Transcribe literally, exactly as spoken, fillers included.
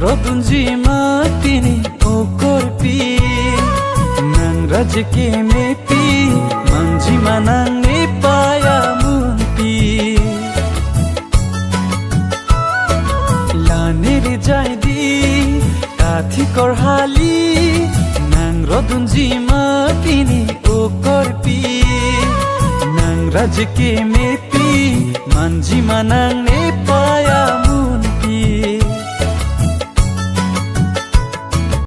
Rodunji ma pini o korpi, nang raje kemepi, manji ma nang nepei amunpi. La neli jai di, kathi korhali, nang rodunji ma pini o korpi, nang raje kemepi, manji ma nang